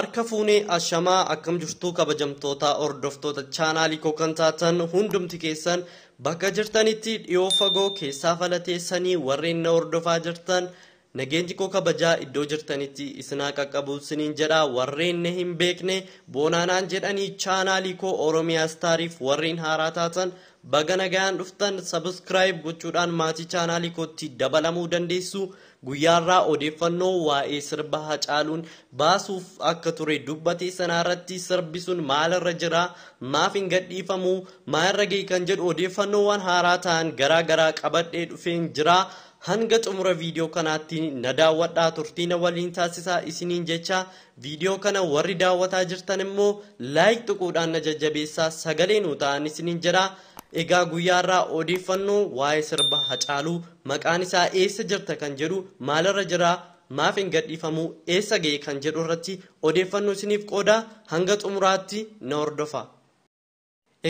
Harka fuunee ashamaa, akkam jirtuu kabajamtoota hordoftoota chaanaalii koo kan taatan hundumti keessan, bakka jirtanitti dhiyoo fagoo keessaa falateessanii warreen na hordofaa jirtan, nageenyi koo kabajaa iddoo jirtanitti isinaa qaqqabu isiniin jedha. Warreen na hin beekne Boonaanaan jedhanii, chaanaalii koo Oromiyaa Staariif warreen haaraa taatan baga nagaan dhuftan. Subscribe gochuudhaan maatii chaanaalii kootti dabalamuu dandeessu. Guyyaarraa odeeffannoo waa'ee sirba Hacaaluun baasuuf akka ture dubbatee sanaarratti, sirbi sun maalirra jira, maaf hin gadhiifamu, maalirra ga'e kan jedhu odeeffannoowwan haaraa ta'an garaa garaa qabadhee dhufeen jira. Hanga xumura viidiyoo kanaatti na daawwadhaa, turtii na waliin taasisaa isiniin jecha. Viidiyoo kana warri daawwataa jirtan immoo like tuquudhaan na jajjabeessaa, sagalee nuu ta'an isiniin jedha. Egaa guyyaarraa odeeffannoo waa'ee sirba Hacaaluu maqaan isaa Eessa Jirta kan jedhu, maalirra jira, maaf hin gadhiifamu, eessa ga'e kan jedhu irratti odeeffannoo isiniif qooda. Hanga xumuraatti na hordofa.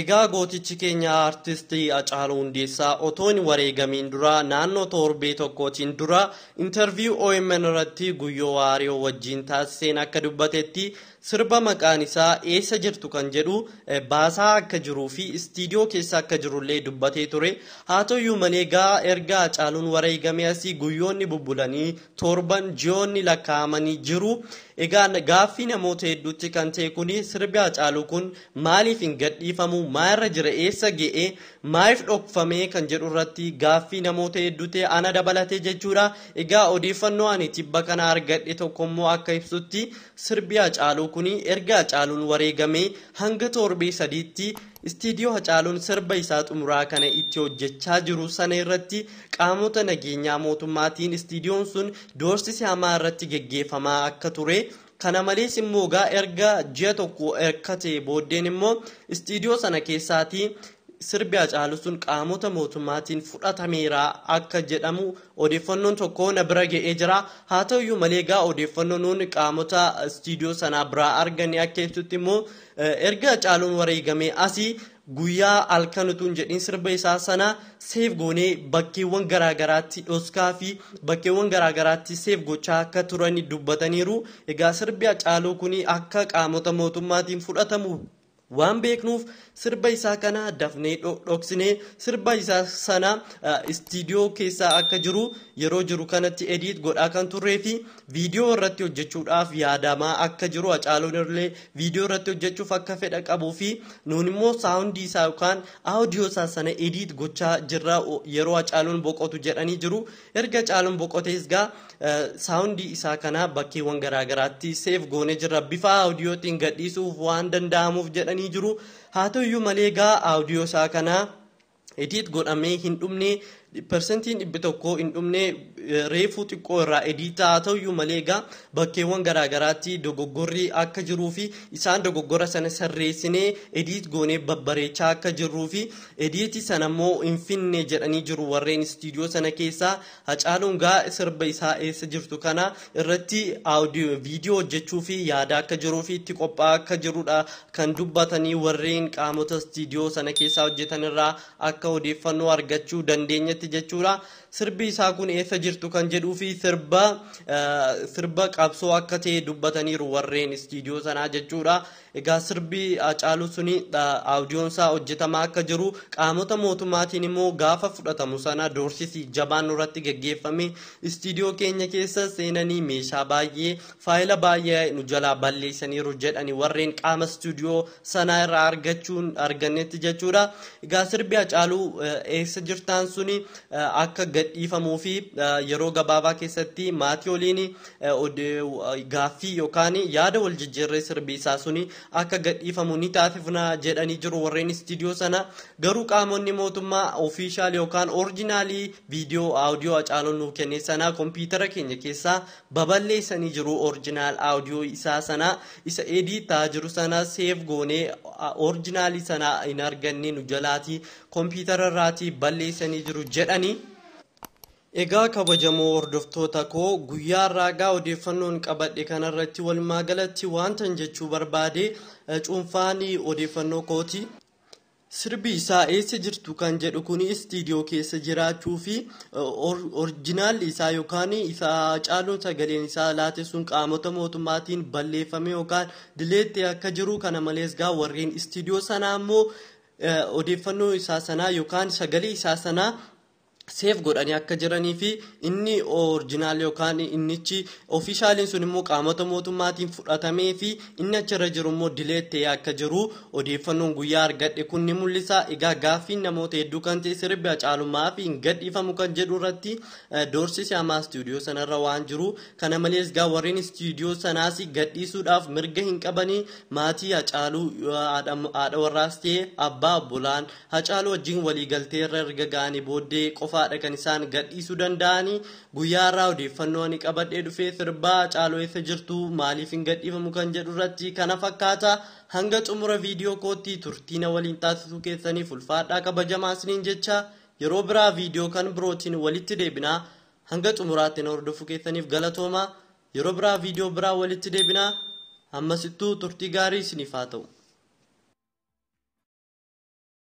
Egaa gootichi keenya aartistii Hacaaluu Hundeessaa otoo hin wareegamiin dura, naannoo torbee tokkootiin dura, interview OMN irratti Guyyoo Waariyoo wajjin taasiseen akka dubbatetti, sirba maqaan isaa Eessa Jirtu kan jedhu baasaa akka jiruu fi istiidiyoo keessa akka jirullee dubbatee ture. Haa ta'uyyuu malee egaa erga Hacaaluun wareegame asii guyyoonni bubbulanii torban, ji'oonni lakkaa'amanii jiru. Egaa gaaffii namoota hedduutti kan ta'e kuni, sirbi Hacaaluu kun maaliif hin gadhiifamu, maalirra jira, eessa ga'e, maaliif dhokfame kan jedhu irratti gaaffii namoota hedduu ta'e, ana dabalatee jechuudha. Egaa odeeffannoo ani tibba kana argadhe tokko immoo akka ibsutti, sirbi Hacaaluu kun erga Hacaaluun wareegamee hanga torbee 3tti istiidiyoo Hacaaluun sirba isaa xumuraa kana itti hojjechaa jiru sana irratti qaamota nageenyaa mootummaatiin istiidiyoon sun doorsisi hamaa irratti geggeeffamaa akka ture. Kana malees immoo gaa erga ji'a 1 akka ta'e booddeen immoo istiidiyoo sana keessaatii sirbi Hacaaluu sun qaamota mootummaatiin fudhatameera akka jedhamu odeeffannoon tokko na bira ga'ee jira. Haa ta'uyyuu malee egaa odeeffannoo nuun qaamota istiidiyoo sanaa biraa arganne akka ibsutti immoo, erga Hacaaluun wareegamee asii guyyaa halkan utuu hin jedhin sirba isaa sana save goonee bakkeewwan garaagaraatti dhoskaa fi bakkeewwan garaagaraatti save gochaa akka turan dubbataniiru. Egaa sirbi Hacaaluu kun akka qaamota mootummaatiin fudhatamu waan beeknuuf, sirba isaa kana dafnee dhoksinee sirba isaa sana istiidiyoo keessa akka jiru, yeroo jiru kanatti edit godhaa kan turree fi viidiyoo irratti hojjechuudhaaf yaadamaa akka jiru, Hacaaluun illee viidiyoo irratti hojjechuuf akka fedha qabuu fi nuun immoo soundii isaa yookaan audiyoo isaa sana edit gochaa jirra yeroo Hacaaluun boqotu jedhanii jiru. Erga Hacaaluun boqotees gaa soundii isaa kana bakkeewwan garaagaraatti save goonee jirra, bifa audiyootiin gadhiisuuf waan danda'amuuf jedhanii jiru. Haa ta'uyyuu malee egaa audiyoo isaa kana edit godhamee hin dhumne, 100% hin dhumne, reefuu xiqqoo irraa edit. Haa ta'uyyuu malee egaa bakkeewwan garaagaraatti dogoggorri akka jiruu fi isaan dogoggora sana sirreessinee edit goonee babbareechaa akka jirruu fi editii sana immoo hin finne jedhanii jiru warreen istiidiyoo sana keessaa. Hacaaluun gaa sirba isaa Eessa Jirtu kana irratti viidiyoo hojjechuu fi yaada akka jiruu fi itti qophaa'aa akka jirudha kan dubbatanii, warreen qaamota istiidiyoo sana keessaa hojjetan irraa akka odeeffannoo argachuu dandeenyetti jechuudha. Sirbi isaa kun Eessa Jirtu kan jedhuu fi sirba qabsoo akka ta'e dubbataniiru warreen istiidiyoo sanaa jechuudha. Egaa sirbi Hacaaluu suni audiyoon isaa hojjetamaa akka jiru, qaamota mootummaatiin immoo gaafa fudhatamu sana doorsisi jabaan nurratti geggeeffame, istiidiyoo keenya keessa seenanii meeshaa baay'ee, faayila baay'ee nu jalaa balleessaniiru jedhani warreen qaama istiidiyoo sanaa irraa argachuun argannetti jechuudha. Egaa sirbi Hacaaluu Eessa Jirtaan suni akka gadhiifamuu fi yeroo gabaabaa keessatti maatii waliin gaaffii yookaan yaada wal jijjiirree sirbi isaa suni akka gadhiifamu ni taasifna jedhanii jiru warreen istiidiyoo sana. Garuu qaamonni mootummaa official yookaan originalii viidiyoo audiyoo Hacaaluun nuuf kenne sana kompiitara keenya keessaa baballeessanii jiru. Original audiyoo isaa sana, isa edit ta'aa jiru sana save goonee originalii sana hin arganne, nu jalaatii kompiitara irraatii balleessanii jiru jedhanii. Egaa kabajamoo hordoftoota koo, guyyaa irraa odeeffannoon qabadhe kanarratti walumaa galatti wantan jechuu barbaade cuunfaan odeeffannoo kooti. Sirbi isaa "Eessa jirtu" kan jedhu kun istiidiyoo keessa jiraachuu fi orjinaalli isaa yookaan isa Hacaaluun sagaleen isaa laate sun qaamota mootummaatiin balleeffame yookaan delete akka jiru. Kana malees gaa warreen istiidiyoo sanaa immoo odeeffannoo isaa sanaa yookaan sagalee isaa sanaa save godhanii akka jiranii fi inni original yookaan innichi officialiin sun immoo qaamota mootummaatiin fudhatamee fi inni achirra jiru immoo delete akka jiru odeeffannoon guyyaa argadhe kun ni mul'isa. Egaa gaaffiin namoota hedduu kan ta'e sirbi Hacaalummaa fi hin gadhiifamu kan jedhu irratti doorsisi hamaa istuudiyoo sanarra waan jiru. Kana malees gaa warreen istuudiyoo sanaas gadhiisuudhaaf mirga hin qabanii. Maatii Hacaaluu, haadha warraas ta'e abbaa, obbolaan Hacaaluu wajjin waliigaltee irra erga ga'anii booddee qofaadha kan isaan gadhiisuu danda'anii. Guyyaa irraa odeeffannoo ani qabadhee dhufee sirbaa Hacaaluu "Eessa jirtu", maaliif hin gadhiifamu kan jedhu irratti kana fakkaata. Hanga xumura viidiyoo kootti turtii na waliin taasisuu keessaniif ulfaadhaa, kabajamaa isiniin jecha, yeroo biraa viidiyoo kan birootiin walitti deebinaa. Hanga xumuraatti na hordofuu keessaniif galatooma. Yeroo biraa viidiyoo biraa walitti deebinaa. Ammasittuu turtii gaarii isiniif haa ta'u.